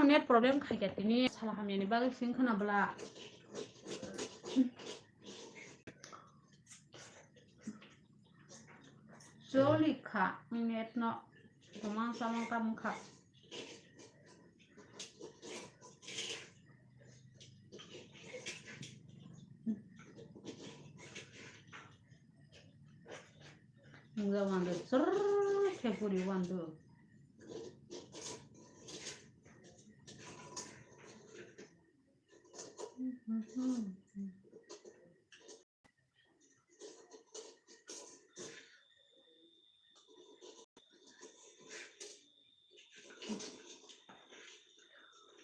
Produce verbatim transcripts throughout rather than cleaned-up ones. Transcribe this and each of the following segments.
Net problem khai kha tini sal hamya ni bagwi sing khwna bwla. Choli kha net no. Tomang samang tamung kha. Nungja wandu, srrrr khe guri wandu.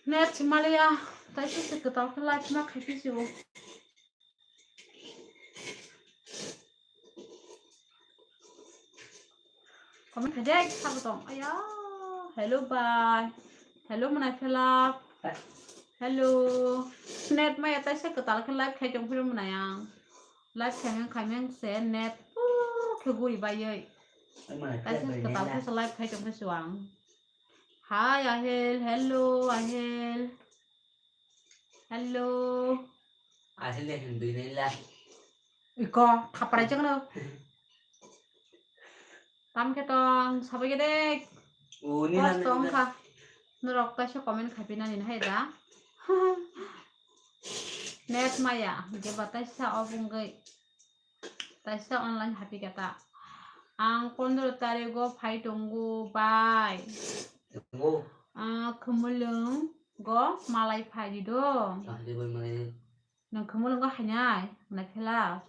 Net simaliya, tai se se kwtal khe live ma khai phi si o. Comment khaijak sabo tong. Aya, hello bye. Hello mwnai phelak. Hello. Net maya tai se kwtal khe live khai tong phiro mwnai ang. Live khai meng khai meng se net pur khe guri bayoi. Tai se kwtal khe se live khai tong phiro ang. Hi Ahel, hello Ahel. Hello. Ahel de hin bini la. Iko khaprai jeng no. Tam khe tong sabai khe de. O ni na. Kos tong kha. Norok kaisa comment khai pina ni hai da. Net maya, je batai sa o bungwi. Taisa online happy kata. Ang pondro tarigo phai tongo bai. Tongo. Ah, khumulung go malai phai di do. Ah, di bai malai. Nang khumulung go hanyai, na phela.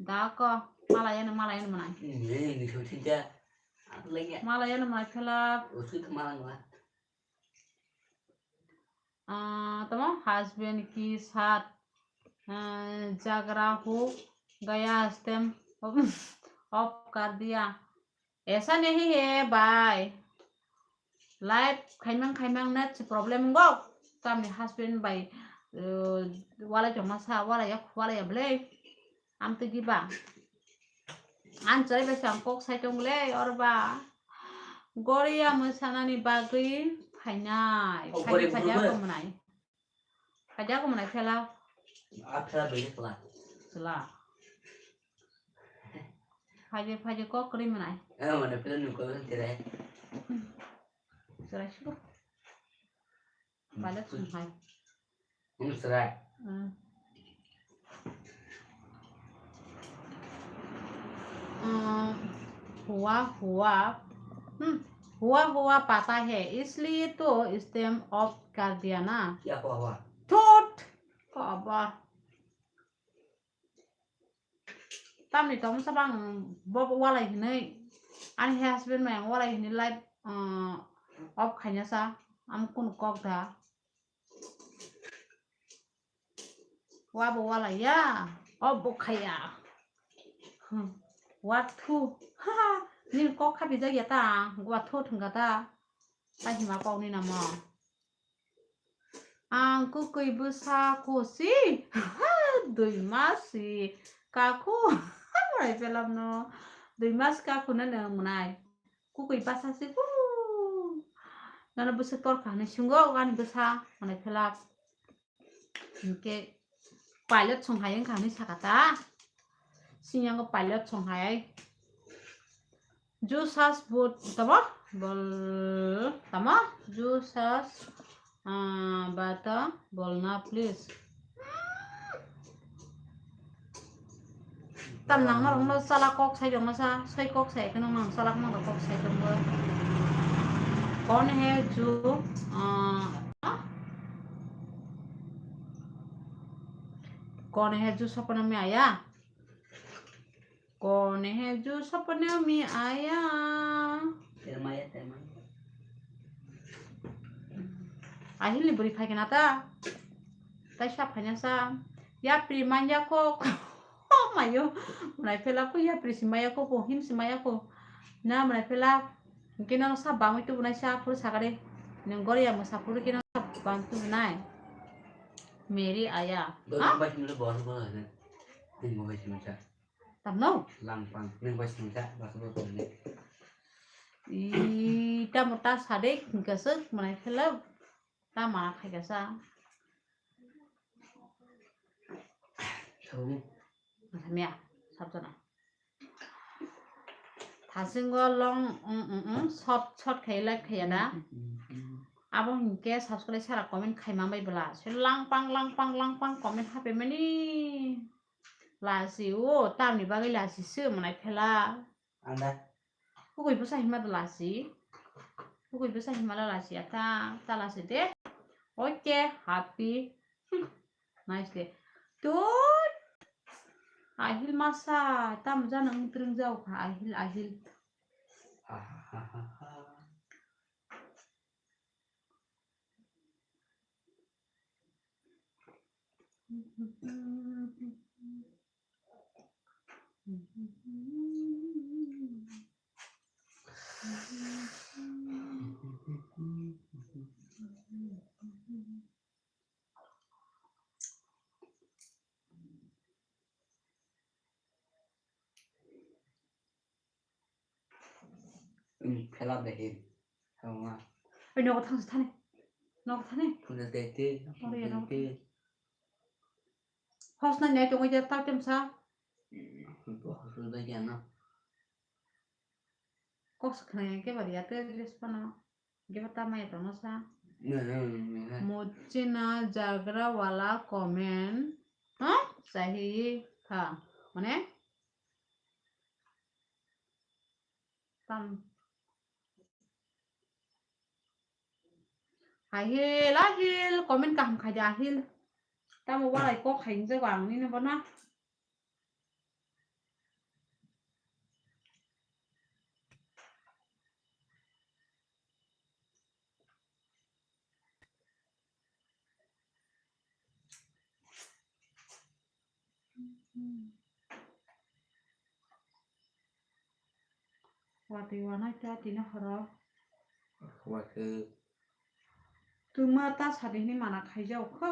Da ko, malai ano, malai ano manai. Ini, ini kau tidak. Apa lagi? Malai ano manai phela. Usu kemana lah? Ah, tamo husband ke saath, ah, jhagda ho gaya, stem of, of kar diya. Aisa nahi hai bhai. Live khaimang khaimang net se problem go. Tamni husband bai, uh, walai tongma sa, walai ya, walai ya bwle. Amtwi diba? Ang chwrai bai se ang kok sai tong le, oro ba. Goria mwsanani bagwi phainai. Oh, Phaidi Goria phaidi bwrwi. Ako mwnai. Phaidi ako mwnai phela. A phela bini phela. Phela. Phaidi phaidi kok kwrwi mwnai. Eh, mane phela nung kok kwrwi mwnai. Chwrai sukha. Bale thung hai. Hum, srai. Hmm. Hmm, hua, hua. Hmm, hua, hua pata hai, isliye to stem off kar diya na. Kya hua, hua? Thut! Kaba. Tamni tongmasa bang bo walai hinwi, ani husband bai ang walai hinwi live, uh, off khaina sa, am kunu kok da. Wa bo walai ya, off bo khaya. Hmm. Wa thu. Ha ha. Nini kok khapi jak ya ta, wa thu thwng kha ta. Ta hima kok ni namo. Ang kwkwi bwsa kho si, dui mas si kakhu, mwnai phelap no, dui mas kakhu no nwng mwnai, kwkwi bwsa si khu, nono bwswk torkha hinwi swngo ani bwsa, mwnai phelap, hinkhe pilot song hai wngkha hinwi sakha ta, sini ang pilot song hai. Jusas but tamo bol tamo jusas, ah, bata bolna please. Tam nang norok no sala kok sai jong masa, sai kok sai khe nang sala kok sai jong bo. Kon he ju, ah, kon he ju sapna me aya. Kone he ju sapne mi aya. Termaya, termaya. Ahilni bwrwi phai khe na ta. Tai sa phaina sa. Yapri manya kok. Mayo. Mwnai phela ko yapri si maya ko, ko him si maya ko. Na mwnai phela. Kino sa bangwi tu bunai sa phuru sakare. Nang goria mo sa phuru kino sa bang tu bunai. Meri aya. Ha? Bai himle bor bor ne. Ning bai himle. Tamno? Langpang, nang bai singsa, bas bo tongni. I, tamo ta sadek, hingkasuk, mwnai phelap. Tama khaikasa. Thangmia, sabjana. Thasingo long, mm, mm, mm, short, short khai live khaiya da. Abo hinkhe subscribe sara comment khaima bai bwla. Se langpang, langpang, langpang comment hapemani. Lasi o, tamni bagwi lasi se manai phela. Anda. Hugui bwsa hima da lasi. Hugui bwsa hima la lasi ata, ta lasi de. Oke, happy. Hmm, nice de. Tut. Ahil masa, tam jana wng twrwng jao kha, ahil, ahil. Phela de hin. Hama. Oi, nogo thang thani. Nogo thani. Phunal de te. Ore, nogo thani. Hos na nyai tongo ya ta tem sa. Hos na ya na. Kok sa khna ya ke bari ya te dress pana. Ge ba ta maya tono sa. Muchina jagra wala comment. Ha? Sahi kha. Mane? Tam. Ahil, ahil, comment kaham khai di, ahil. Tamo walai kok hai wngjago ang nini bono. Watwi wanai ta tini horo. Watwi. Twma ta sadi hini mana khaijao kho.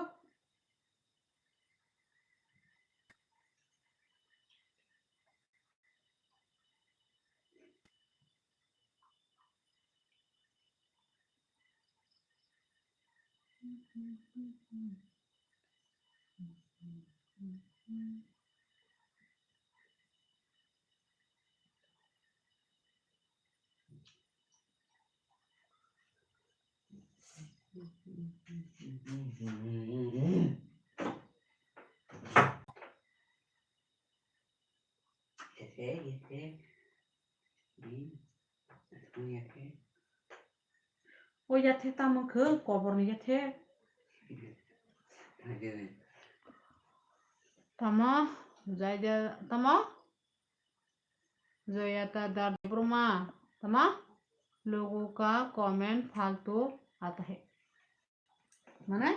O yathe tamo khe koborni yathe. Tamo, jai de, tamo? Joyata Dar Debbarma, tamo? Logo ka comment faltu aata hai. Mane?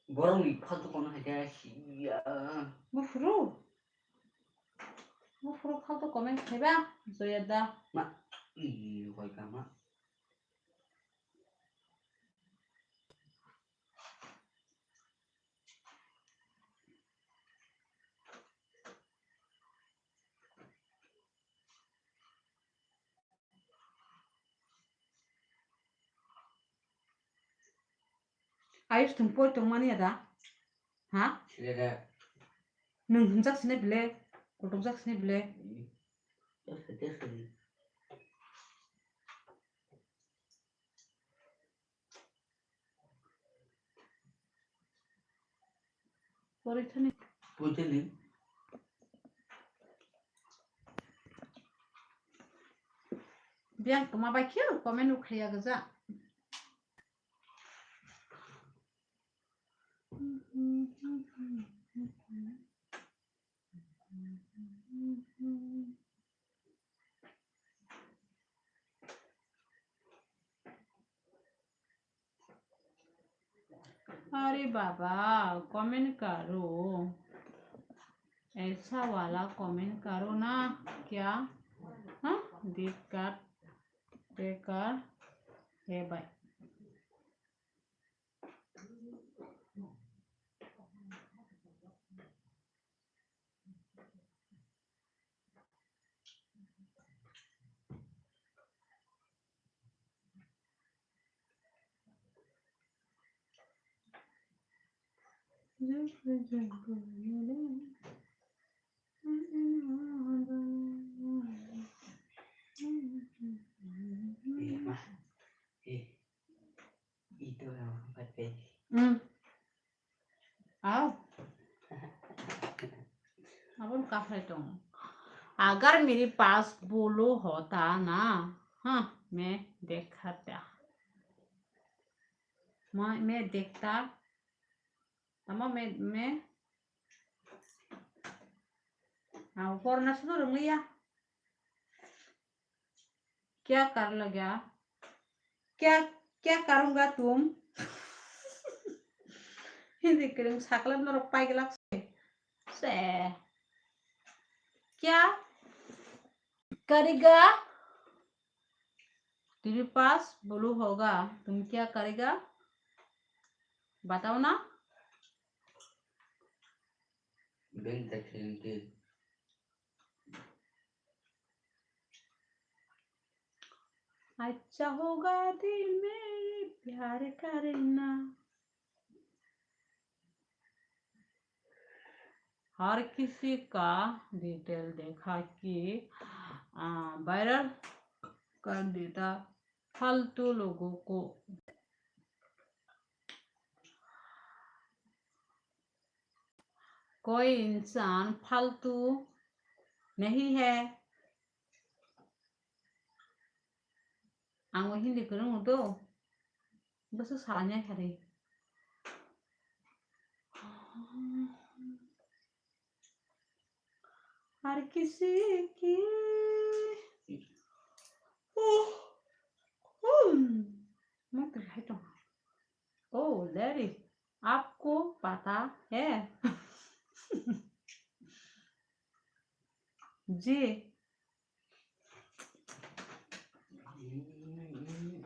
Borok ni faltu kono hai khe siya. Buphuru? Buphuru faltu comment khaiba, Joya da. Ma, i, hoi ka ma. Ayush, thwng poi tongmani ada? Ha? Sile da. Nwng hwnjak sini bile, kotok jak sini bile. Hmm. Just, just. Porithani. Porithani. Biyang tongma bai khe comment rok khaiya gajak. अरे बाबा, comment करो, ऐसा वाला comment करो ना क्या? हाँ, दिक्कत बेकार है भाई। Eh, ma. Eh. Itu yang empat kali. Hmm. Au. Abang kahai tong. Agar meri paas bolu hota na, ha, main dekhata. Ma-, main dekhta. Tamo main, main. Au, porna sudurung ya. Kya kar lagya? Kya, kya karunga tum? Hindi kwrwng sakla norok paiglak se. Se. Kya karega? Tiri pas bolu hoga. Tum kya karega? Batao na? Beng tak senti. अच्छा होगा दिल में प्यार करना। हर किसी का डिटेल देखा कि, आ, वायरल कर देता फालतू लोगों को। कोई इंसान फालतू नहीं है। Ang bo Hindi kwrwng do. Bwswk salanya kha de. हर किसी की, ओह, हम्म, मैं तो है तो। ओ लेडी, आपको पता है? जी।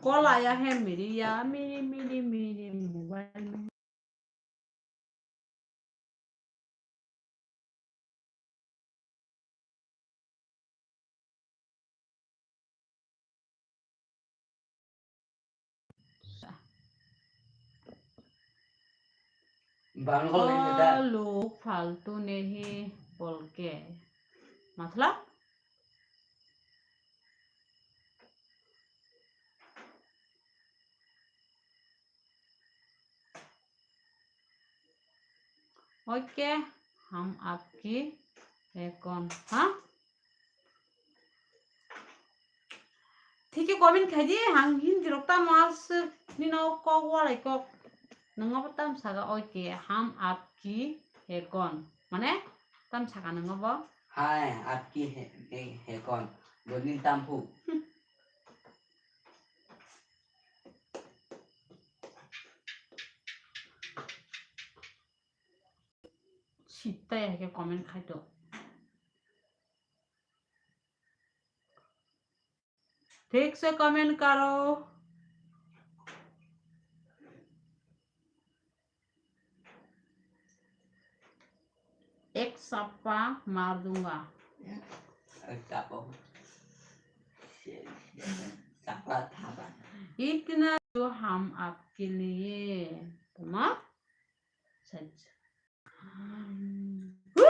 कॉल आया है मेरी या मेरी, मेरी, मेरी मोबाइल में। बांगो नहीं बेटा। लोग फालतू नहीं बोल के, मतलब? ओके, हम आपकी है कौन, हाँ? ठीक है, comment khai di, ang Hindi rok tamo aswk nino kok walai kok. Nwngo bo tam saka, okay, हम आपकी है कौन? Mane, tam saka nwngo bo? Hai, आपकी है, है, है कौन? Bo nini tam phu? Sita ya ke comment khai to. ठीक से comment करो। एक चप्पा मार दूंगा। एक चप्पा। चप्पा था। इतना जो हम आपके लिए। Tama? Saj. Woo,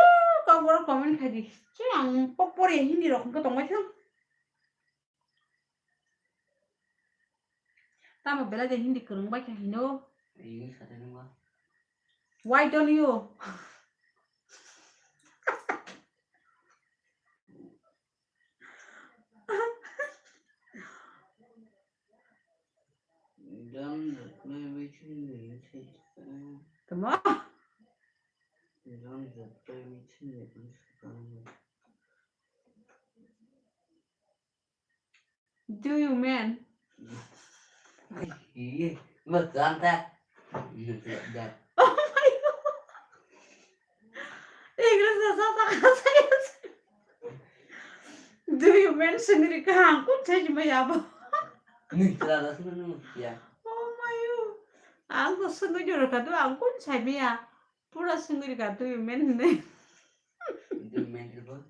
kok borok comment khai di. Chwng ang kok pori Hindi rok hwnkhe tongbai thung. Tamo belai de Hindi kwrwng bai kha hino. English kha tei nungba. Why don't you? Tamo? Do you mean? Iya, betul tak? Betul tak? Oh my God. English sa sa sa sa. Do you mean sengri ka angkun chai ma ya bo? Ni kala sunu ya. Oh my God. Ang ko sengri jora ka do angkun chai ma ya. Pura sengri ka do you mean ne? Do you mean bo?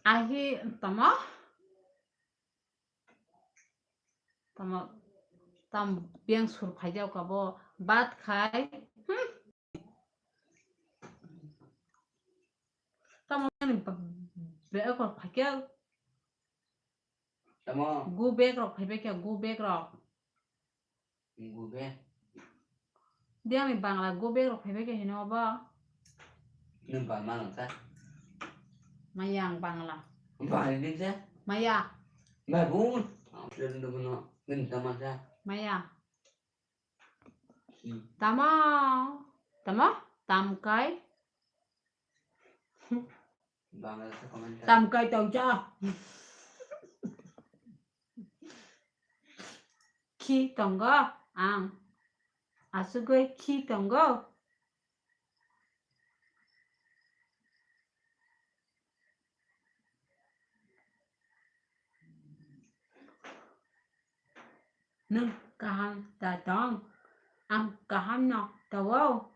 Ahi tamo? Tamo, tam biyang sur phaijak ka bo, bat khai. Hmm. Tamo ani ba-, bag rok phaikhe. Tamo? Go bag rok phaibai khe, go bag rok. Go bag? Di ani Bangla go bag rok phaibai khe hino ba. Nung ba ma nangsa? Maya ang Bangla. Bangla ni sa? Maya. Ba bu. Ang sila nung ba no. Nung ta ma sa? Maya. Tamo, tamo, tamkai. Bangla sa comment ta. Tamkai tongcha. Khi tongo ang. Asugoi khi tongo. Nwng kaham da tong? Ang kaham no tongo.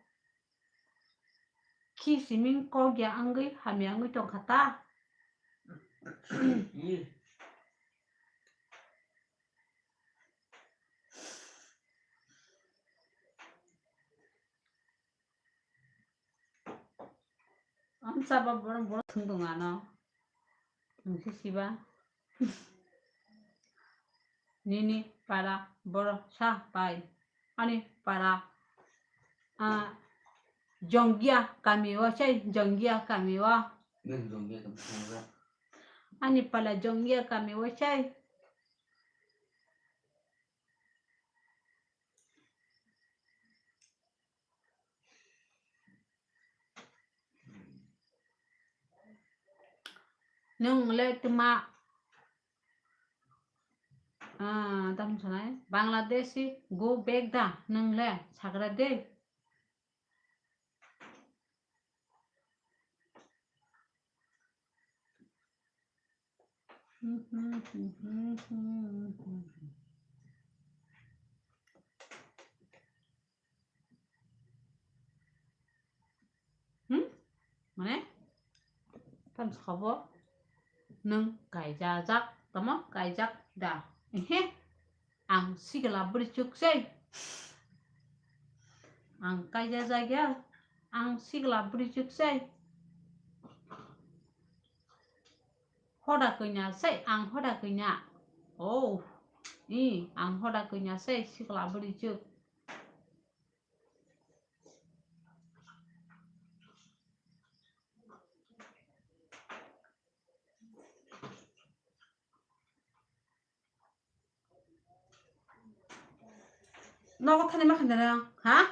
Khi siming kok ya wngwi hamya wngwi tongkha ta? Amsa ba borok borok thwng tong ano. Ang se siba. Nini para borok sa pai. Ani para, ah, Jonggia kami o sai, Jonggia kami o. Nang Jonggia kami o. Ani para Jonggia kami o sai. Nwng le twma, ah, tamo sanai? Bangladeshi go back da, nwng le sagra de. Hmm? Mane? Tamo sabo nwng kaijajak, tamo kaijak da? Ehe, ang sikla bwrwi chuk sei. Ang kaijajak ya, ang sikla bwrwi chuk sei. Hoda kanya sei, ang hoda kanya. Oh, i, ang hoda kanya sei, sikla bwrwi chuk. Nogo thani ma khaina nang, ha?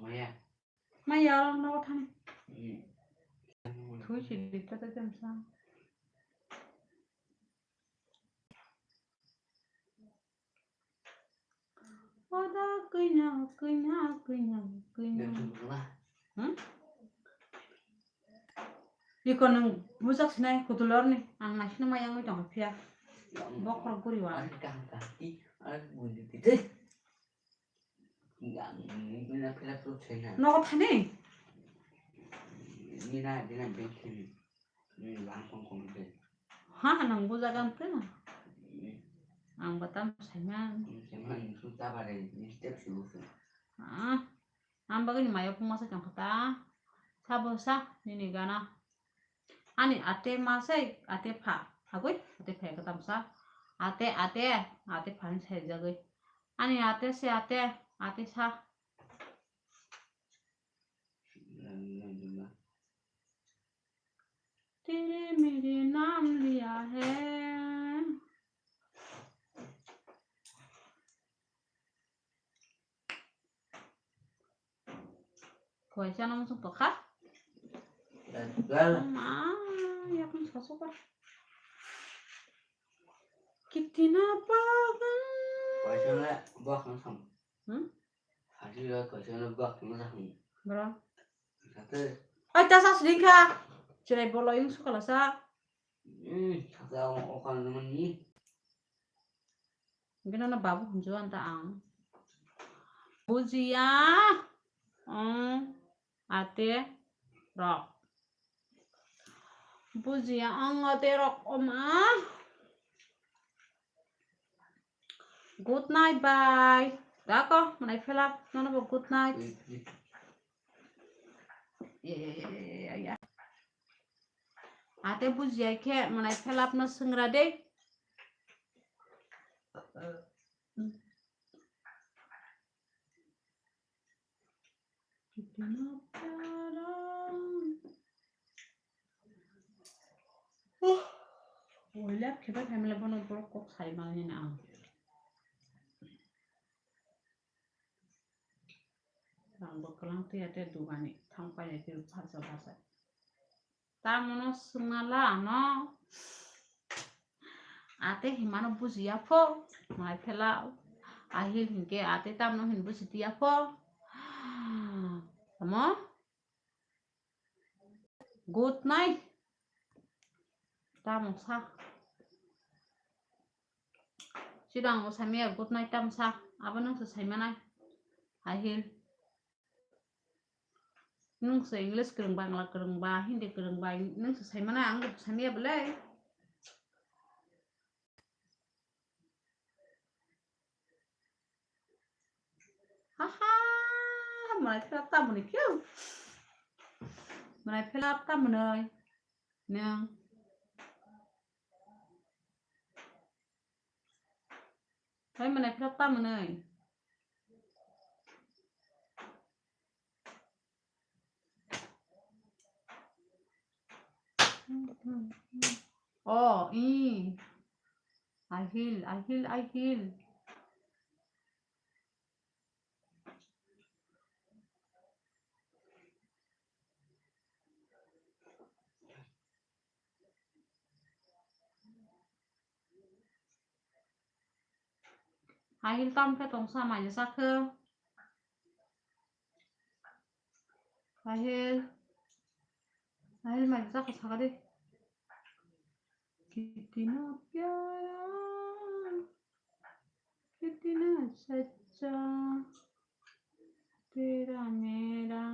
Maya. Maya, nogo thani. Hmm. Thui si di ta ta jam sa. Oda kanya, kanya, kanya, kanya. Hmm? Iko nwng bujak sinai kutulor ni, ang naisino maya wngwi tongkha phiya. Bokhorok guriwa. Nogo thani? Ha, nang bujagan twi. Ang batam saiman. Ah, ang bagwi ni mayo phung masa tongkha ta. Sabo sa nini gana. Ani ate ma sai, ate pha, phagwi, ate pha katam sa. Ate, ate, ate pha ni sai jagwi. Ani ate se ate, ate sa. तेरे मेरे नाम लिया है। Kuai chana muchung tokha. Ma, yakung sasukha. Kitina pagan. Kuai chana buak nang sam. Hmm? Hati lo kuai chana buak nang sam. Bro. Sate. Ai, ta sa sring kha. Chirai bolo yung sukala sa. Hmm, saksa o, o khan mani. Gana na babu hunjo anta ang. Bujiya. Ang ate rok. Bujiya ang ate rok oma. Good night, bye. Dako, mwnai phelap, nono bo good night. Ate bujiya khe, mwnai phelap no swngra de. Oilap khe bai phaimale bono borok kok sai mani na ang. Ang bo kwlang twi ate dugani thang pai ate bhasa bhasa. Tamono swngmala ano. Ate himano bujiya pho. Mai phela. Ahil hinke ate tamno hin buji tiya pho. Amo. Good night. Tamo sa. Chwrang o samya good night tamo sa. Abo nung se sai manai. Ahil. Nung se English kwrwng, Bangla kwrwng ba, Hindi kwrwng ba, nung se sai manai, ang bo samya belai. Haha, mwnai philap ta mwnwi khe. Mwnai philap ta mwnwi. Nung. Hai mwnai philap ta mwnwi. Oh, i. Ahil, ahil, ahil. Ahil tam khe tongsa mai sakhe. Ahil. Ahil mai sakhe sakadi. Kitna pyara, kitna sacha, tera mera.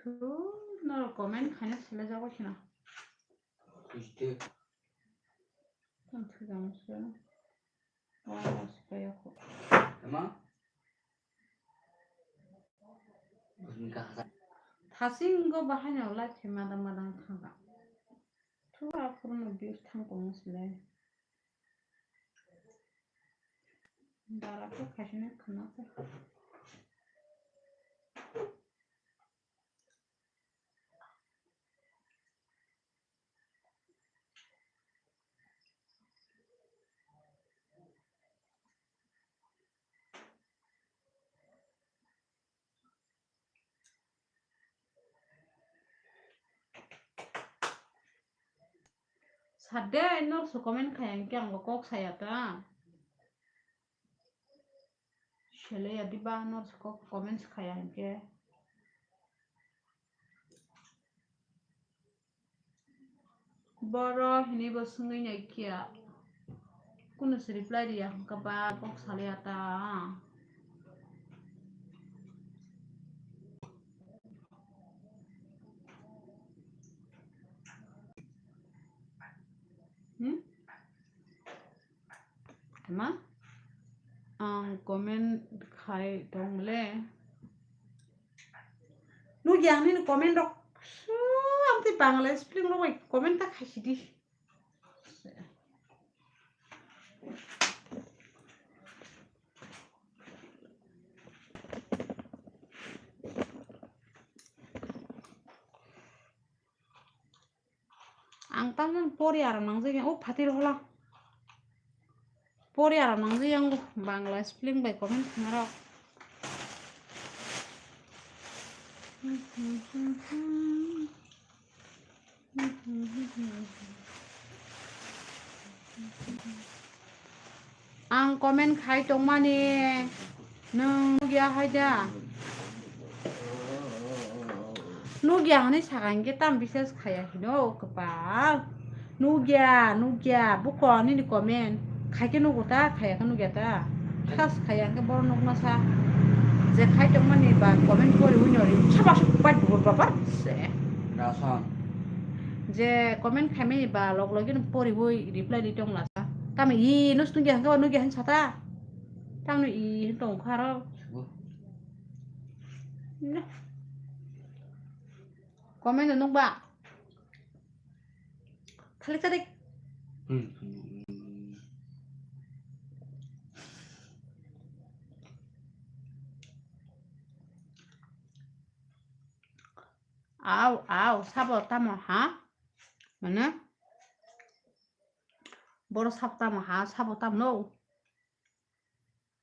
Thu, norok comment khaina selai jago kheno. Tang thu jang se. Wala se kaya ko. Ema? Thasing go bahai no lai khe madang madang thanga. Thu a phuru no views thang tong selai. Dara khe khaisini khna khe. Sade, nor se comment khai ang khe ang bo kok saya ta. Sele ya diba nor se kok comment khai ang khe. Boro hinwi bo swngwi nai kiya. Kunu se reply riya hwnkha ba kok salaya ta. Hmm? Ma? Ang comment khai tong le. Nugya ang nini comment rok. Su, ang tei Bangla spelling rok bai comment ta khai sidi. Ang tamjani pori aram nangjak ya, o phatir hola. Pori aro nang yang Bangla spelling bai comment khna rok. Ang comment khai tongmani nwng nugya hai da? Nugya hwnwi sakha hinkhe tam bisas khaya hino kwpal. Nugya, nugya, buko nini comment. Khaikhe nugo ta, khayakhe nugya ta. Khas khaya hinkhe borok nukna sa. Je khai tongmani ba comment poriwi no ri. Sabas pai bubur babar se. Rason. Je comment khaimani ba log logino poriwi reply ri tongla sa. Tamo i nus nugya hinkhe ba nugya hin sata. Tamno i hin tongkha aro. Comment no nukba. Thalik thalik. Au, au, sabo tamo ha? Mane? Boro sabo tamo ha, sabo tamo no?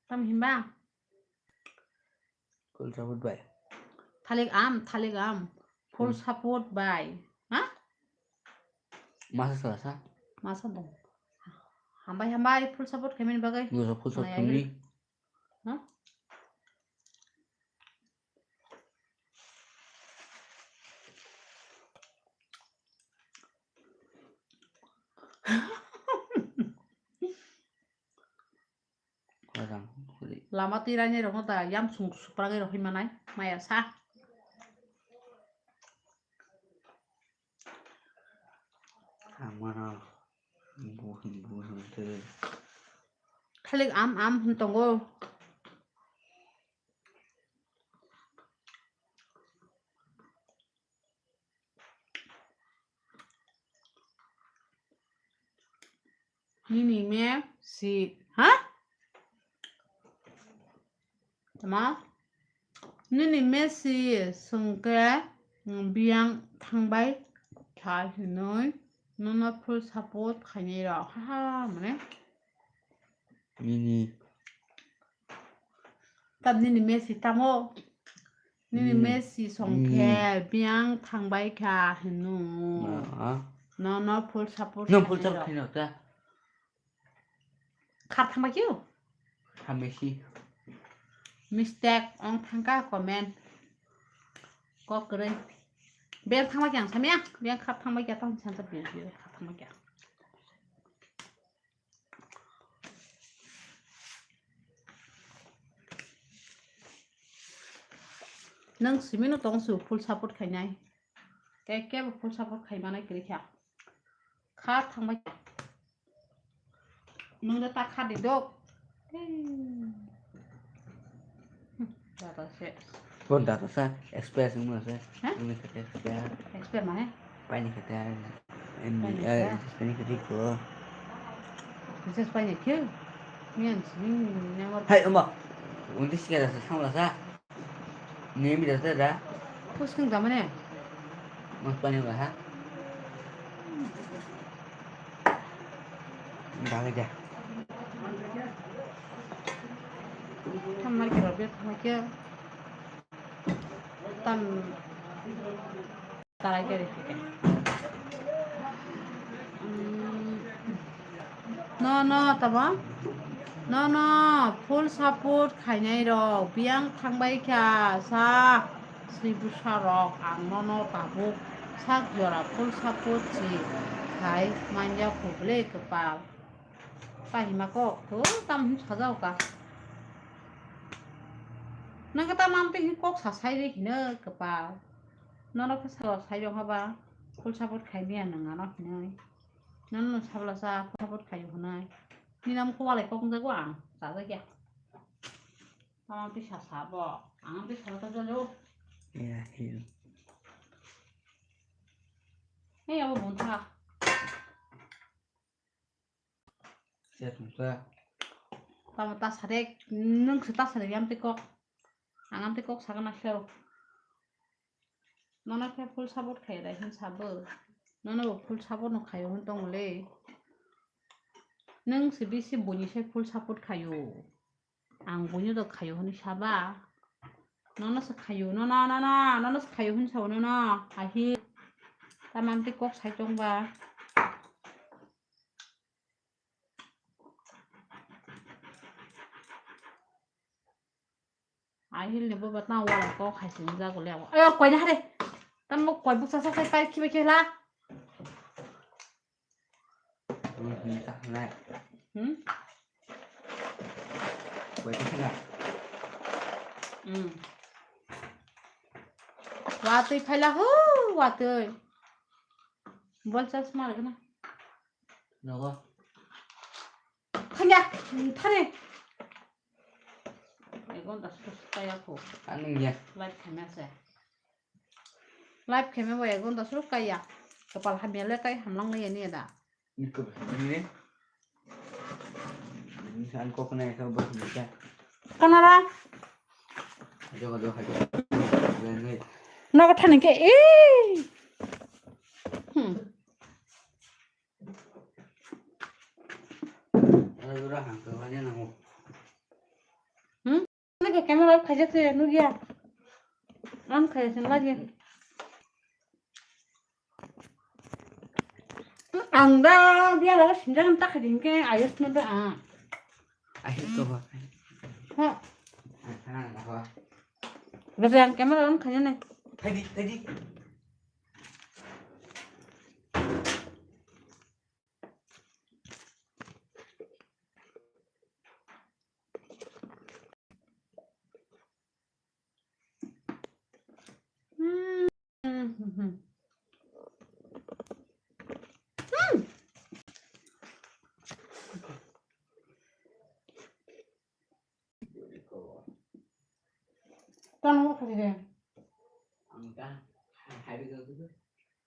Tam himba? Full support bai. Thalik am, thalik am. Full Hmm. support bai. Ha? Masa sala sa? Masa dong. Hambai, hambai, full support khaimani bagwi. Nungsa full support Naya khaimani. Giri. Ha? Lama twi raini rokno da yam sung supragwi rokhi manai maya sa. Ang mano bu hin bu hin twi. Khalik am am hin tongo. Nini me si, ha? Tama? Nini me si sungke, mm, biyang thangbai kha hinoi, nono full support khainai rok. Ha ha, mane? Nini. Tam nini Messi tamo. Nini Hmm. Messi song Hmm. khe biyang thangbai kha hino. Ah. No, no, full support No, kha full support hino. Khino ta. Khar thangbai kyo? Kha Messi. Mistake ong thangka comment. Kok kwrwi. Biyang thangbai kya ang samya. Biyang khar thangbai kya tang sansa biyang biyang khar thangbai kya. Nwng simino tong su full support khainai. Khe kebo full support khai manai kwrwi kha. Kha thangbai. Nwng da ta kha di dok. Data se. Bon data sa expert wngma se. Ha? Wngni khe expert. Expert mane? Paini khe ta. Paini khe ta? Paini khe ko. Recharge paini khe? Miyan sini nyamar. Hai, omo. Unti sikhe da sa, samla sa. Nemi da sa da. Puskang da mane? Mas paini ba ha. Dale ya. Thamar khe rw, thamar khe. Tam tarai khe rw. Mm. No, no, tamo? No, no, full support khainai rok. Biyang thangbai kha sa. Sri bwsa rok, ang nono tabuk sak jora full support si khai manya kho ble kwpal. Kahima kok, to tam hin sajao ka. Nang ka tam am twi hin kok sa sai re hino kwpal. Nono khe sa sai jong haba full support khai miya nang ano hinoi. Nono sabla sa full support khai hunai. Ni nam ko wale kok jago ang, sa ja kya. Ang twi sa sabo. Ang twi sa ta jalo. Ya, hiyo. Hey, abo bon tha. Set musa. Tamo ta sarek, nung se ta sarek yam te kok. Ang am te kok sagana khero. Nono khe full support khai rai hin sabo. Nono bo full support no khaio hin tong le. Nwng se bisi buini se full support khaio. Ang buino do khaio hwnwi saba. Nono se khaio, nono, nono, nono se khaio hwnwi sao nono. Ahi. Tamam tei kok sai tongba. Ahil ni boba tang wala kok hai sini jago le. Ayo, koi na hare. Tamo koi buksa sa sai pai khiba khela. Hmm, hmm, tak nai. Hmm? Koi tak nai. Hmm. Watui phaila hu, watui. Bol chas mar gana. Nogo. Thangya, thare. Egon das kaya ko. Anung ya. Live khaima se. Live khaima bo egon das kaya. Kapal hamya le kai hamlang le ni da. Ni ko ni. Ni san ko kna ka bo ni ka. Kanara. Ajo ajo hai. Ni. Nogo thani ke e. Hmm. Ajo ra han ko ni na mo. Hmm? Nake camera off khaijak se nukya. On khaijak se lagi. Ang da biya laga sinjak ta khaijin ke ayus no da a. Ayus ko ba. Ha. Aha, aha. Bese ang camera on khaijak ne. Thaidi, thaidi. Tang mo khari de.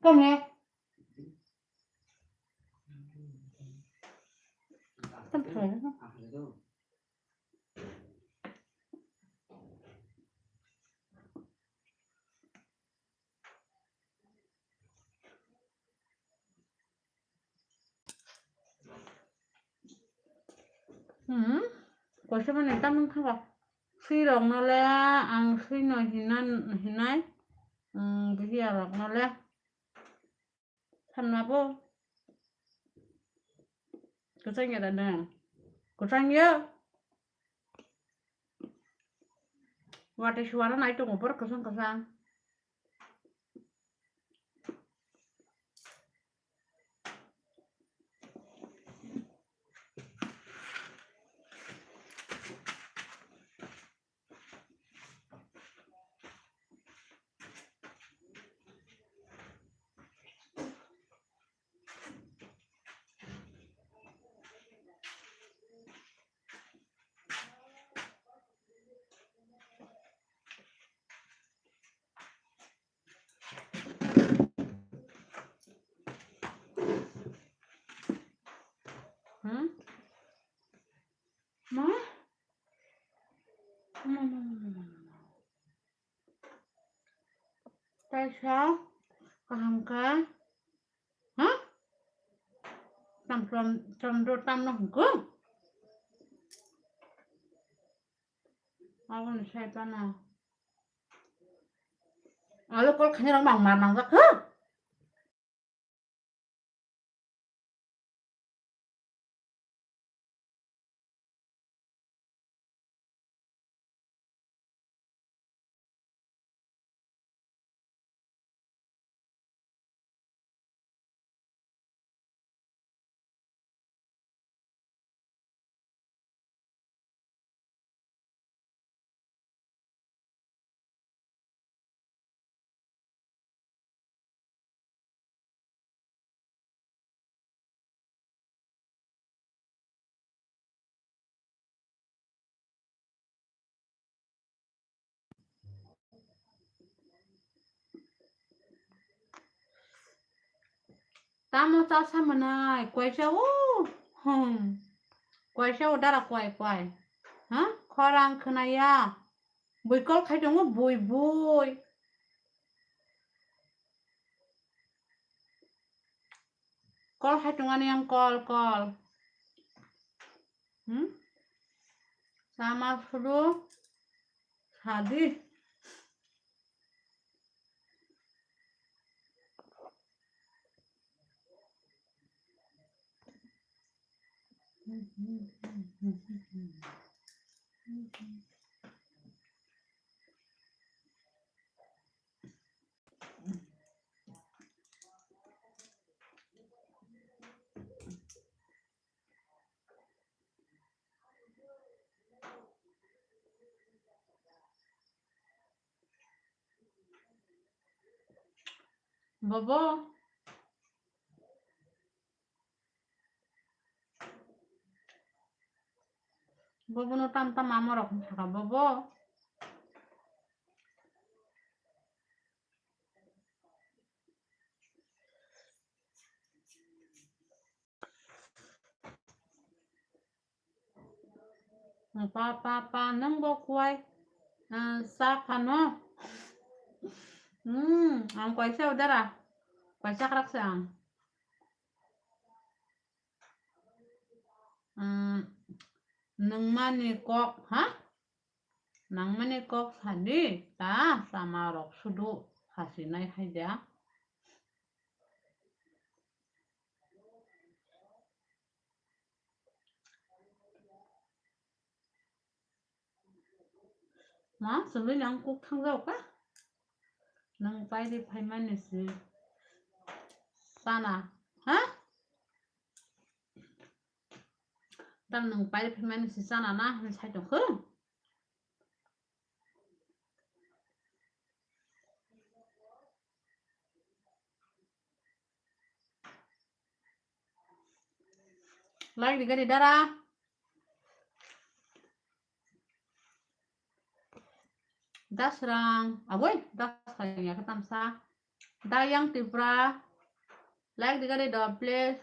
Tang ne. Tang khari de. Hmm, koisa mani tamung kha ba. Swi rok no le ang swi no hinan hinai. Hmm, bihiya rok no le. Thanma bo. Kwchang ya da nang. Kwchang ya. Watwi suara nai tongo borok kwchang kwchang. Hmm? Ma? Ma, ma, ma, ma, ma, ma. Kaisa kaham kha. Ha? Tam, tam, tam do tam no hwnkhe? Aboni sai pana. Alo kol khani rok mang mar mangjak kha. Tamo chasa mwnai, kwaisa o, hmm, kwaisa o dara kwai kwai, ha, khorang khwnaya, bui kol khai tongo, bui, bui. Kol hai tongani ang kol, kol. Hmm? Sama sudu sadi. Bobo. Bobo no tam tam amo rok wng sakha bobo. Pa, pa, pa, nwng bo kuai, ah, sa phano. Hmm, ang kuai sa dara. Kuai sakrak se ang. Hmm, nangmani kok, ha? Nangmani kok sadi, ta sama rok sudu hasinai hai da. Ma, chwngwi nang kuk thangjago ka? Nang pairi phaimani si chana, ha? Tam nang pairi phaimani si chana na hwnwi sai tongkha? Like di gari dara. Dasrang, aboi, Dasrang ya ketam sa. Dayang Tripura. Like di gari do, please.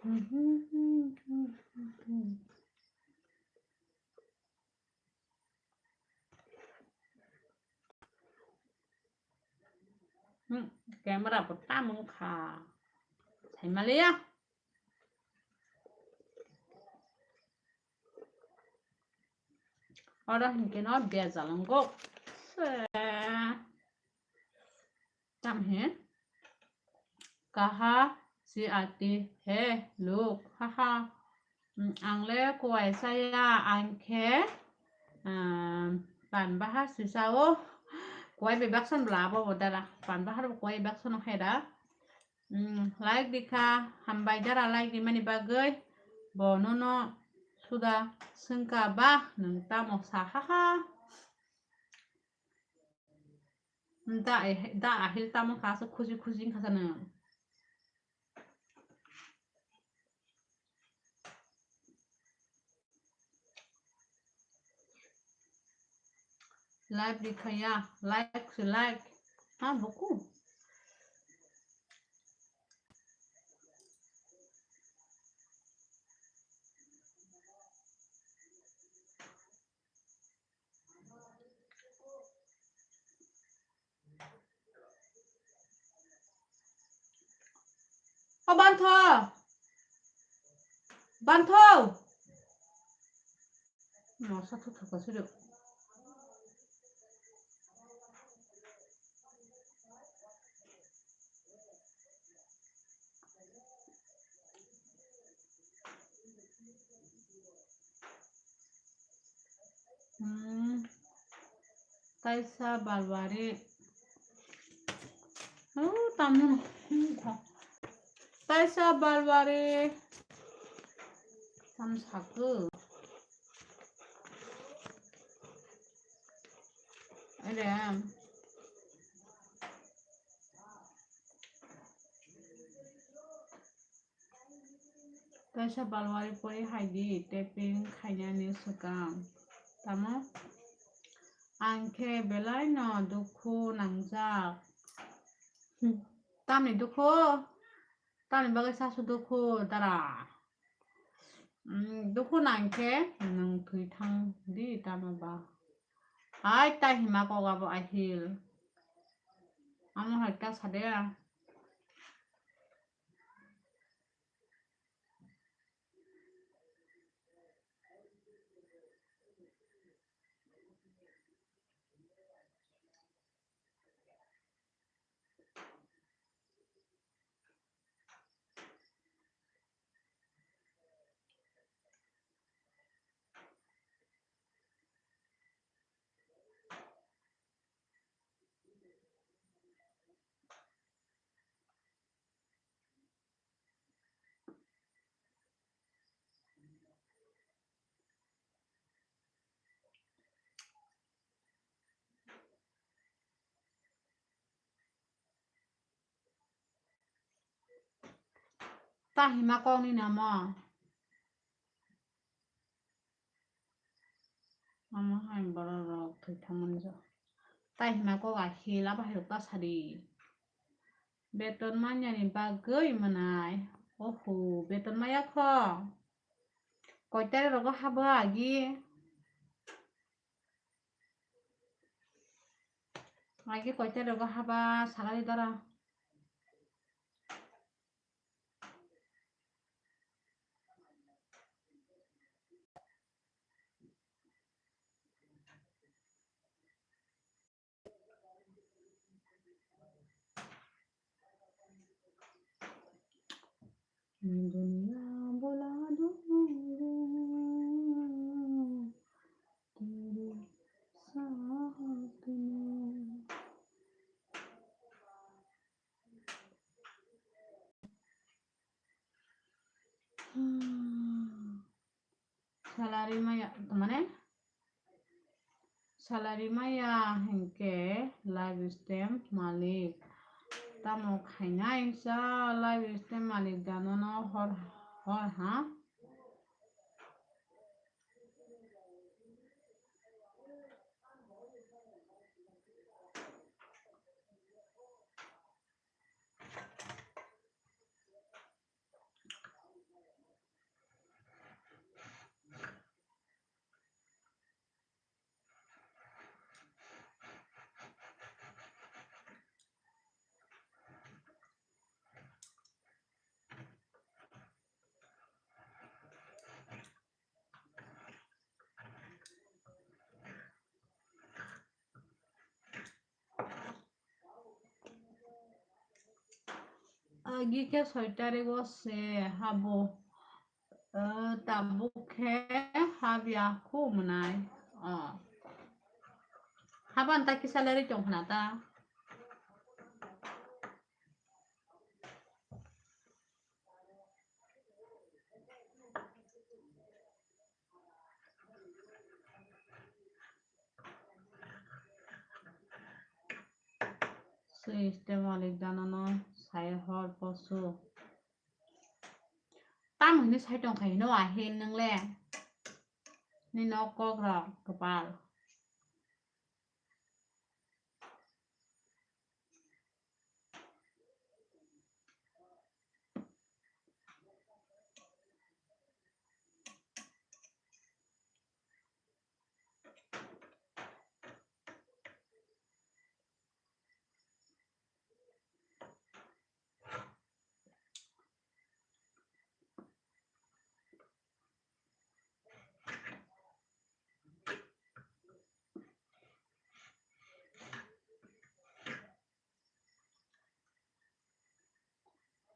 Hmm, camera bo tam wngkha. Saimaliya. Oro hinkhe no bejal wngkuk. Se. Tam he. Kaha si ati he luk. Haha. Hmm, ang le kuai saya ang khe, ah, pan bahar sisa o. Kuai bebak san bla abo bo dara. Pan bahar bo kuai bebak san khai da. Hmm, like di kha, hambai dara like di mani bagwi. Bo nono suda swngkha ba nwng tamo sa ha ha. Da, da ahil tamo kha so khuji khuji wngkha sa nwng. Live di khaya, like se like. Ha, buku. O Bantho! Bantho! Mosa thuthuka siro. Hmm. Taisa Balwari. Oh, tamu. Taisa Balwari. Tam saku. Ere. Kaisa balwari pori hai di, tapping khainani swkang. Tamo? Ang khe belai no dukhu nangjak. Hmm. Tamni dukhu? Tamni bagwi sasu dukhu, dara? Hmm, dukhu nang khe nwng thwi thang di, tamo ba? Hai, ta hima kok abo ahil. Amo hai ta sa de. Ta hima kokni namo? Amo hai borok rok thwi thangmani jo. Ta hima kok ahil, abo hai rok ta sadi. Beton manyani bagwi mwnai. Oho, beton maya kho. Koita rogo habo agi? Agi koita rogo haba sagari dara. दुनिया बुला दूंगा तेरे साथ में। Salary maya, mane? Salary maya hinkhe live stream malik. Tamo khainai sa live stream malik danono hor, hor ha? Agi khe soi tarik o se habo, eh, tabuk khe habya khu mwnai. Oh. Haban ta kisa lerwi tong khna ta. Siste malik danono sai hor posu. Tam hwnwi sai tong khai hino ahil nwng le. Ni nok kok rok kwpal.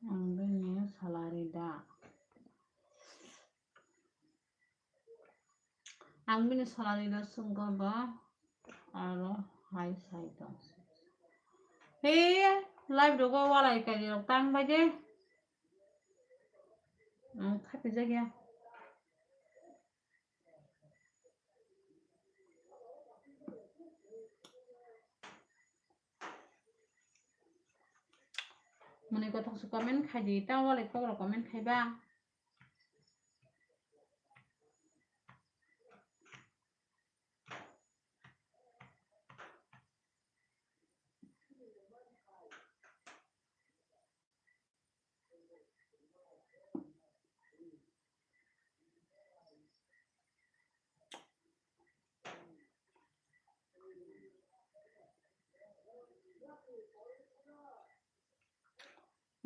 Ang bini salary da. Ang bini salary da sungko ba aro hai sai tong. He, live rogo walai kari rok tang bai de. Ang khapi jagya. Mwnwi kothok se comment khai di, tamo walai kok rok comment khai ba.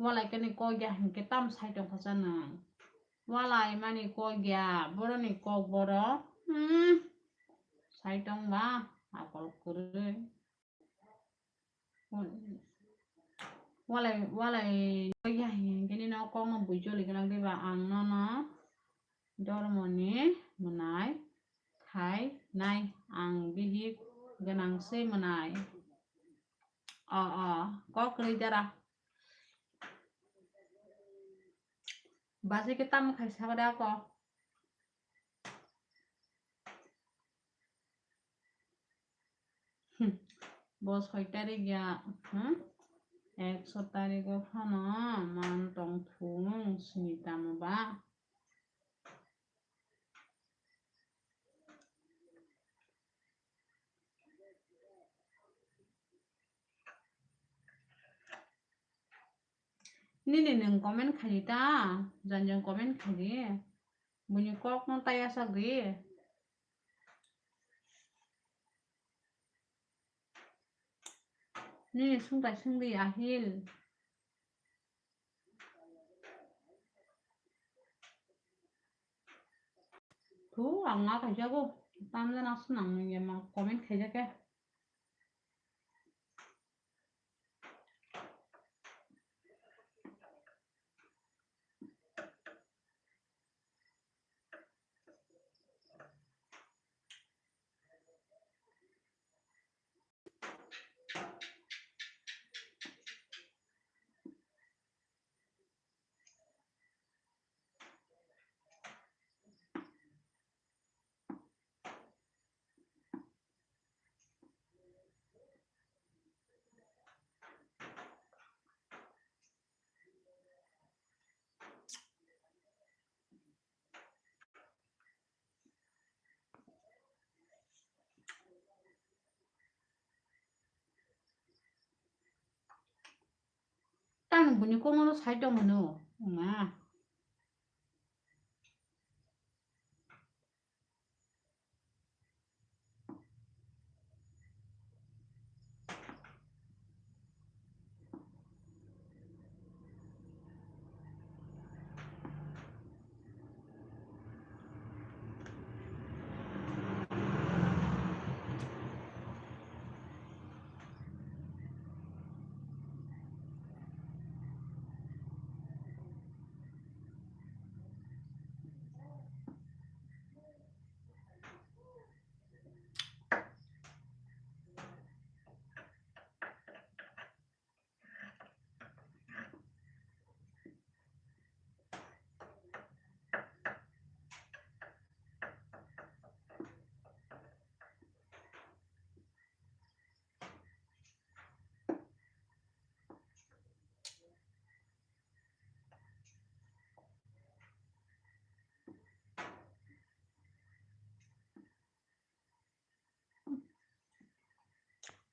Walai kani kok ya hinkhe tam sai tongkha sa nwng. Walai mani kok ya, boroni kok boro. Hmm. Sai tong ba, akol kwrwi. Walai, walai, ya hinkhe nini o kokno buijo ligwlak diba ang nono dormoni mwnai khai nai, ang bihik gwnang se mwnai. O, o, kok kwrwi dara. Basi khe tamo khai saba da kok. Hmm. Bo soi tarik ya, hmm? Ekso tarik o phano man tong thung sini tamo ba. Nini nwng comment khaidi ta, jani jani comment khaidi. Buini kokno taya sagwi. Nini sungtai sungdi ahil. Thu, ang ma kaijago. Tamjana swnang nungya ma comment khaijak khe. Tamo buini kokno sai tong hino, wngma.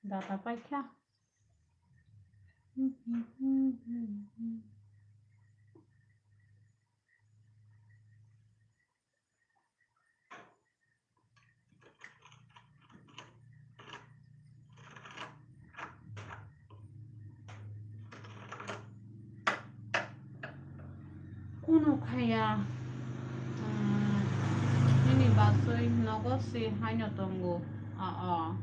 Data paikha. Kunu khaya, hmm, nini basui nogo si haino tongo. A, a.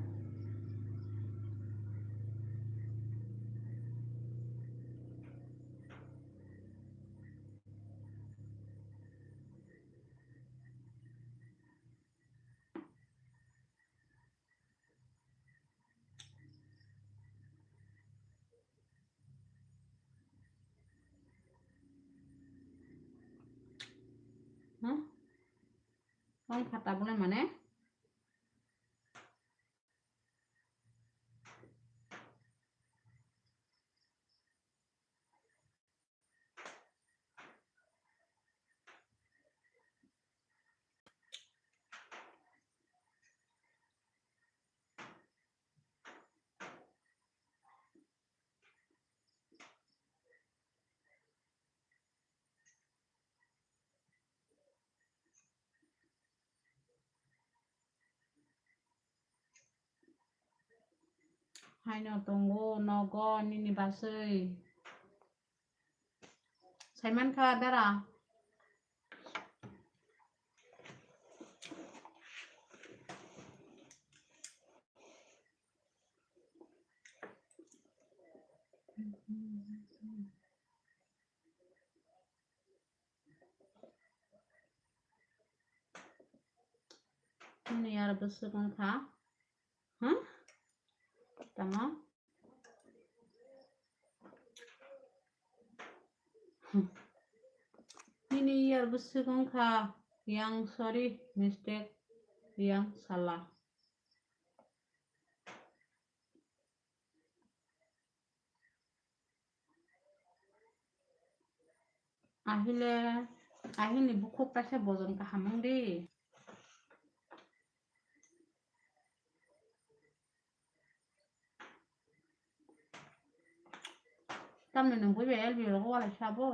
Hmm? Ang kha tabulai mane? Haino tongo nogo nini basui. Saiman kha dara. Nini yar bwswk wngkha? Huh? Tamo? Nini yar bwswk wngkha? Yang, sorry, mistake, yang sala. Ahile, ahilni bukhuk kaisa bojon kaham wng di. Tamni nwng bui bai L B rogo walai sabo.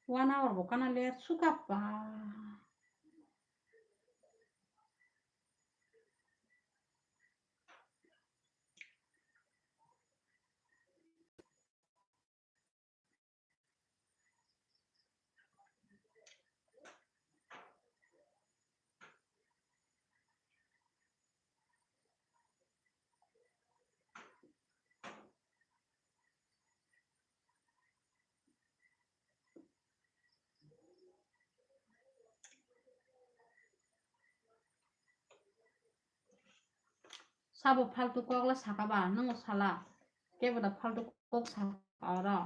One hour bo kana ler suka pa. Sabo faltu kok le saka ba, nwng sala. Kebo da faltu kok saka oro.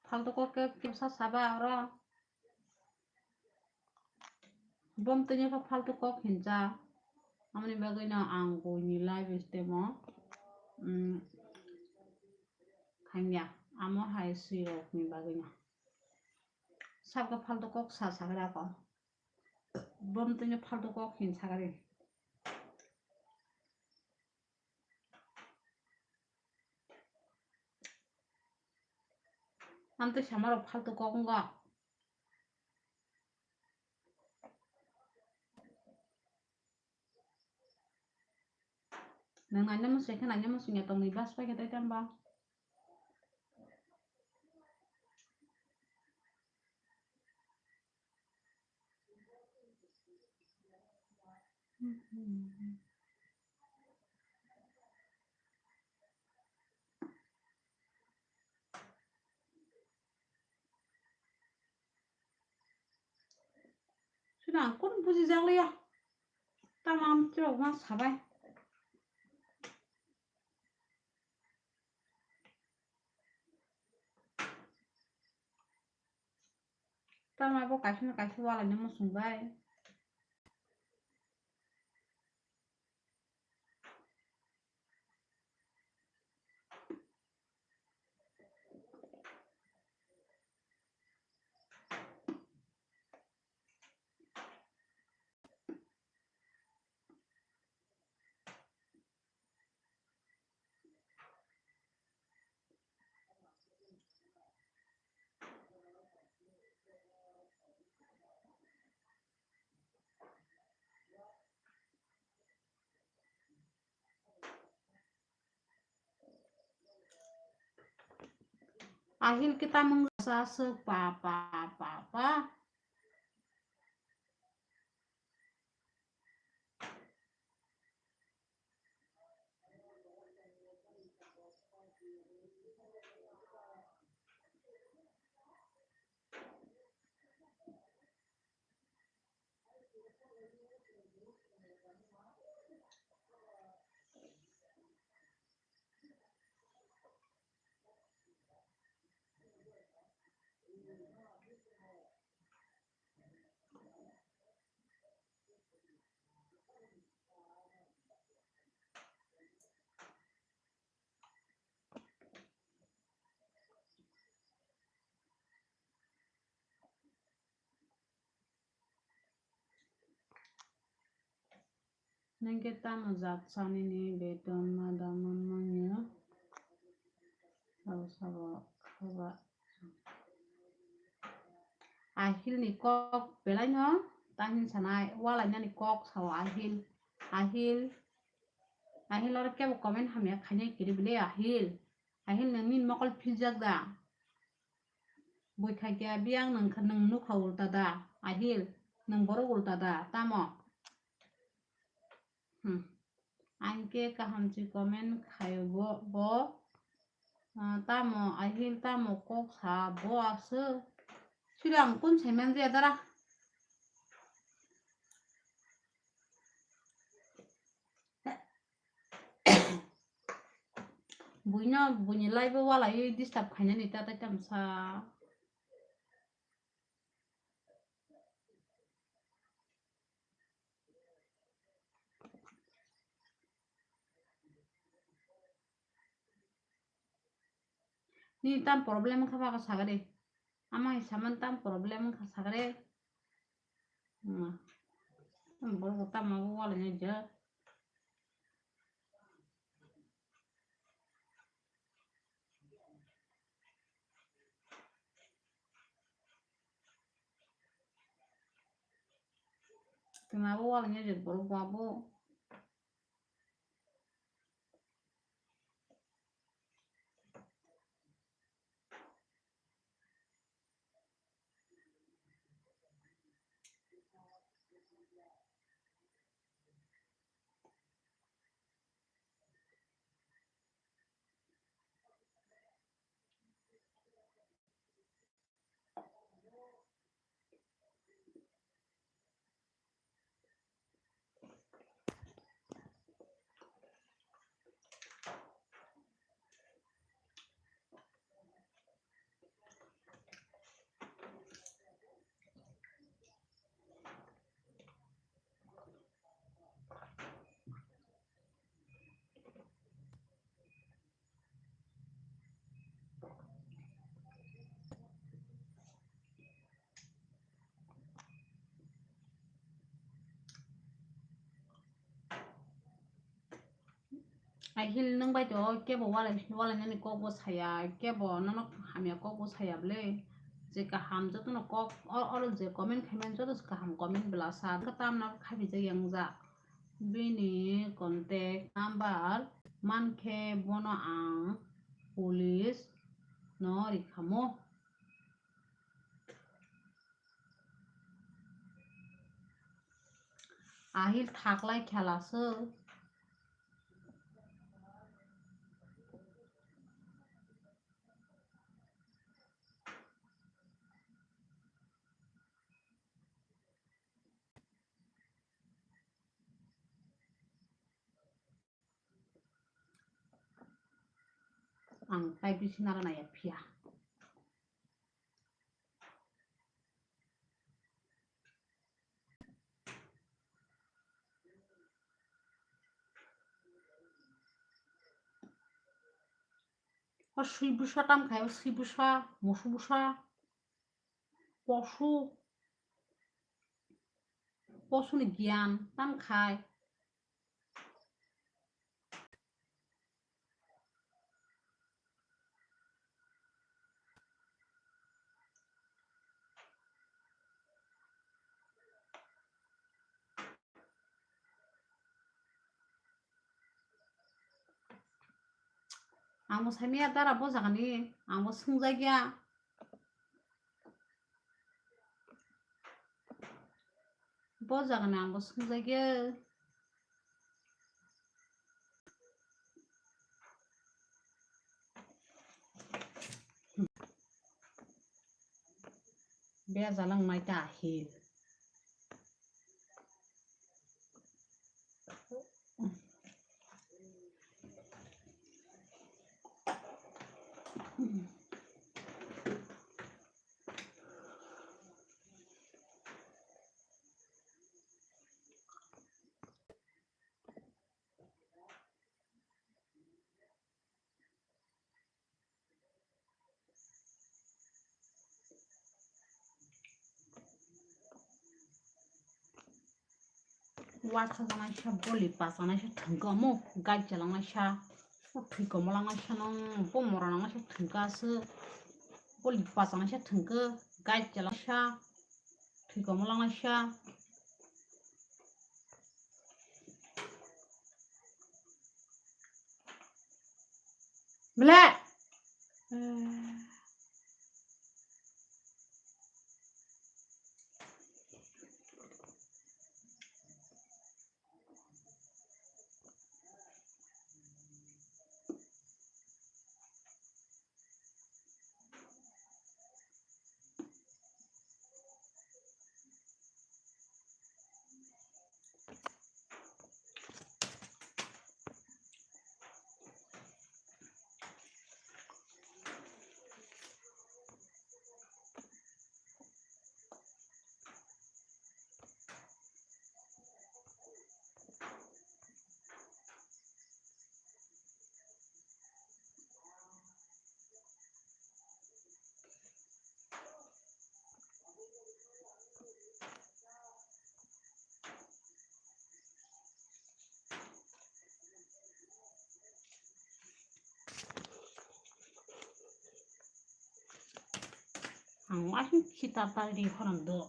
Faltu kok ke kisa saba oro. Bom tini kha faltu kok hinja. Amoni bagwi no ang buini live stream o, mm, thangya. Amo hai sirok ni bagwi no. Sabka faltu kok sa sagra ko. Bom tini faltu kok hin sagari. Amtwi samarok faltu kok wngkha. Nwng naina mwsai khe naina mwsai ya tongwi bus pai khe tei tamba. Sina ang kun buji jak liya. Tamam chirok ma sabai. Tamo abo kaisa no kaisa walai no muchung bai. Ahil kita mengsa se pa pa pa pa. Ningke tamo jat sanini beton mada manmanya? Sabo sabo khaba. Ahil ni kok belai no tahin sanai, walai nani kok sao Ahil. Ahil. Ahil oro kebo comment hamya khainai kiri bile Ahil. Ahil nang nin mokol philjak da. Bui khaikya biyang nang kha nang nukha ulta da. Ahil nang borok ulta da. Tamo? Hmm. Ang khe kaham si comment khaio bo, bo. Ah, tamo Ahil tamo kok sa bo aswk. Siri ang kun sai man jaya dara. Buino buini live o walai disturb khainani ta tai tamsa. Nini tam problem wngkha ba khe sagadi. Ama hai saman tam problem wngkha sagadi. Hmm. Borok tamo walai nai jak. Tuma bo walai nai jak borok ba bo. Ahil nwng bai to kebo walai, walai nani kok bo saya, kebo nono hamya kok bo saya bwle. Je kaham jotono kok o-, oro je comment khaimani joto se kaham comment bwla sa. Tamno khaipijak yang jak. Bini contact number mankhe bono ang police no rikhamo. Ahil thaklai khelaswk. Ang tai bisi nara naiya phiya. O swi bwsa tam khai, o swi bwsa, musu bwsa, posu, posuni giyan tam khai. Ang bo saimaya dara bo jagani, ang bo swngjak ya. Bo jagani ang bo swngjak ya. Bejalang mai ta hil. Watha janai sa, boli pachanaisa thwngkha omo, gai chalangnaisa, o thwi komolangnaisa nang, bo mora nangnaisa thwngkha aswk, boli pachanaisa thwngkha, gai chalangsa, thwi komolangnaisa. Ble. Ang waising khita ta ri khorang do.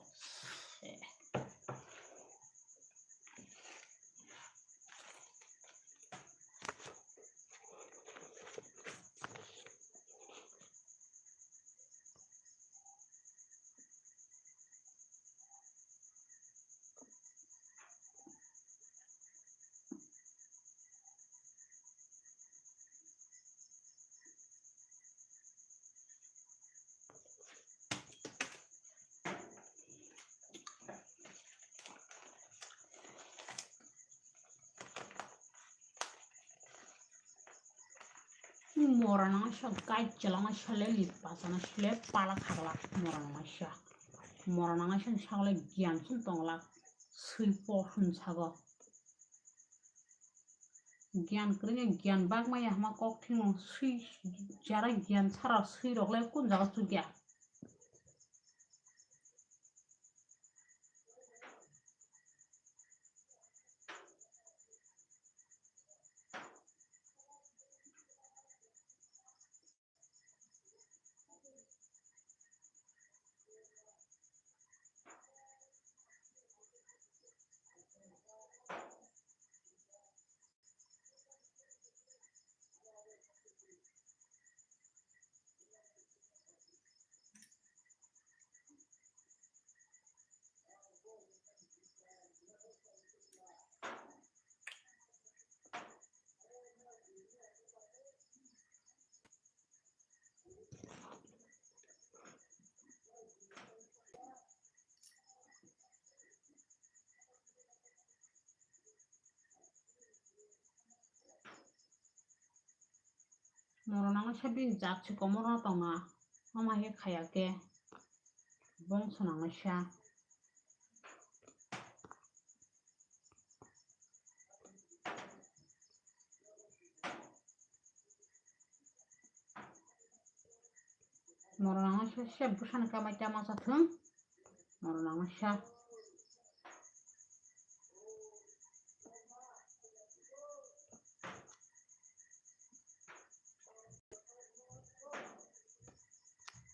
Mora nangsa gai chalangna sele li pachana sele pala khagla mora nangsa. Mora nangsa sagla giyan sun tongla sui po sun sago. Giyan kwrwngya giyan bagmaya hama kok thwngmung sui jara giyan sara sui rok le kun jaga chukya. Moro nangsa bini jat si komoro tongna, ama he khaya khe bongso nangsa. Moro nangsa se bwsani kamai tama sa thung. Moro nangsa.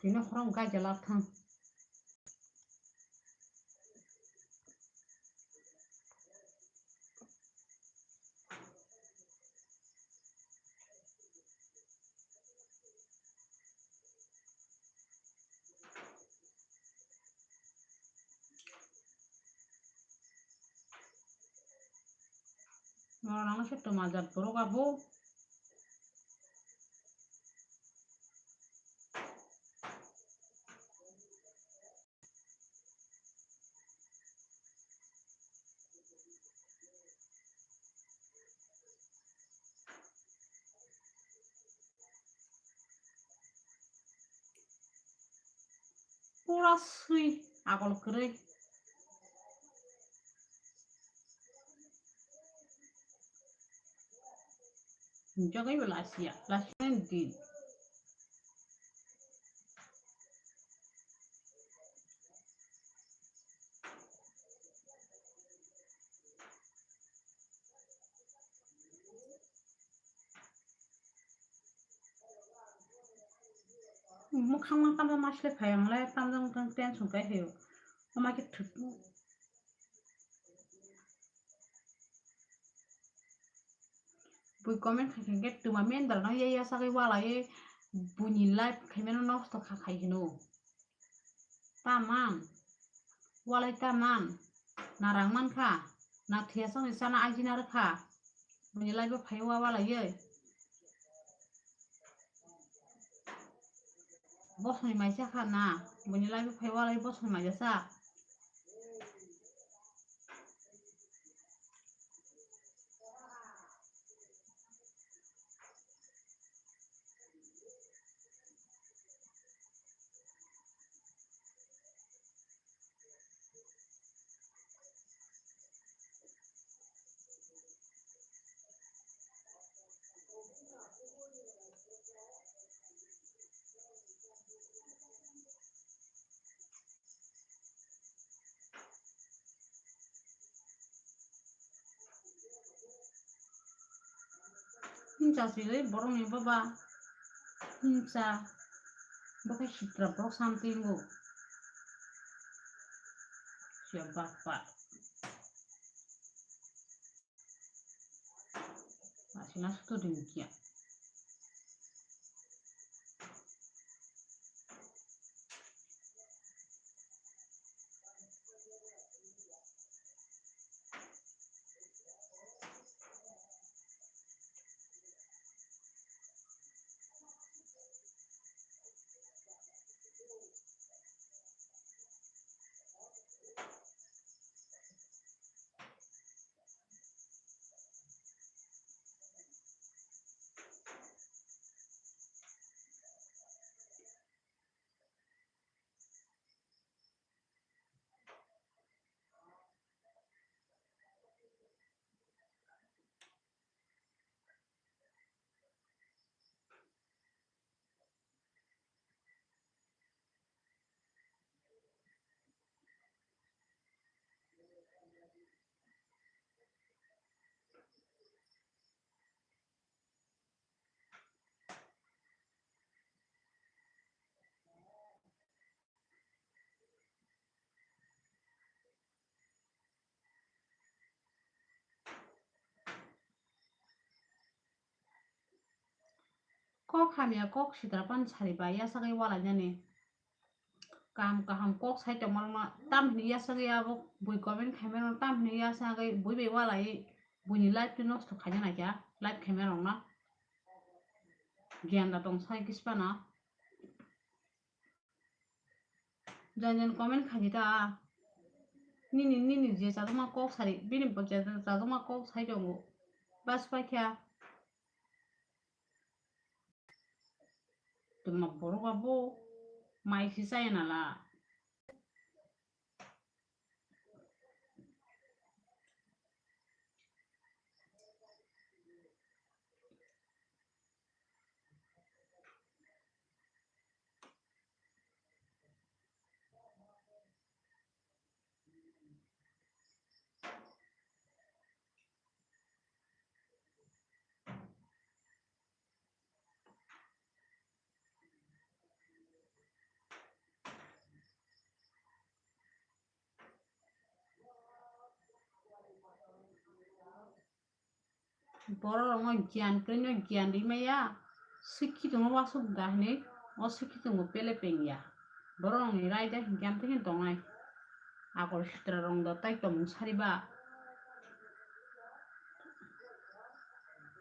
Tini khorang gaija lak thang. Moro nangsa se twma jat borok abo. Pura sui agol kwrwi. Jagaibo lasia, lasia din. Mukhang ma tamjak ma sle phai ang le tamjak wng tang tension kai phaio. Ama khe thwk. Bui comment khai khai khe twma mendra no ya ya sagwi walai buini life khaimano nosto kha khai hino. Taman. Walai taman. Na rang man kha. Na thwiya songni chana ajina rwkha. Buini life o phai wa walaiwi. Bosongni maisa kha na. Buini life o phai walai bosongni maisa sa. Himcha sile borokni baba. Himcha. Bo khe sitra borok something bo. Siya bapa. Asina sutu dingkia. Kok hamya kok sitra pan sari ba yasagwi walainani. Kam kaham kok sai tongmarokno tam hwnwi yasagwi abo bui comment khaimarokno tam hwnwi yasagwi bui bai walai buini life twi nosto khaina naikha life khaimarokno. Giyan da tong sai kis phano. Jan jan comment khaidi ta. Nini, nini je chajokma kok sari, bini bo je chajokma kok sai tongo. Bas paikha. Tuma borok abo mai si chaya nala. Borok rokno giyan kwrwino giyan rimaya, sikhitongo wasuk da hinwi, o sikhitongo pele pengya. Borok rokni raida hinkhe amtwi khe tongnai. Akol sitra rok da tai tongmung sariba,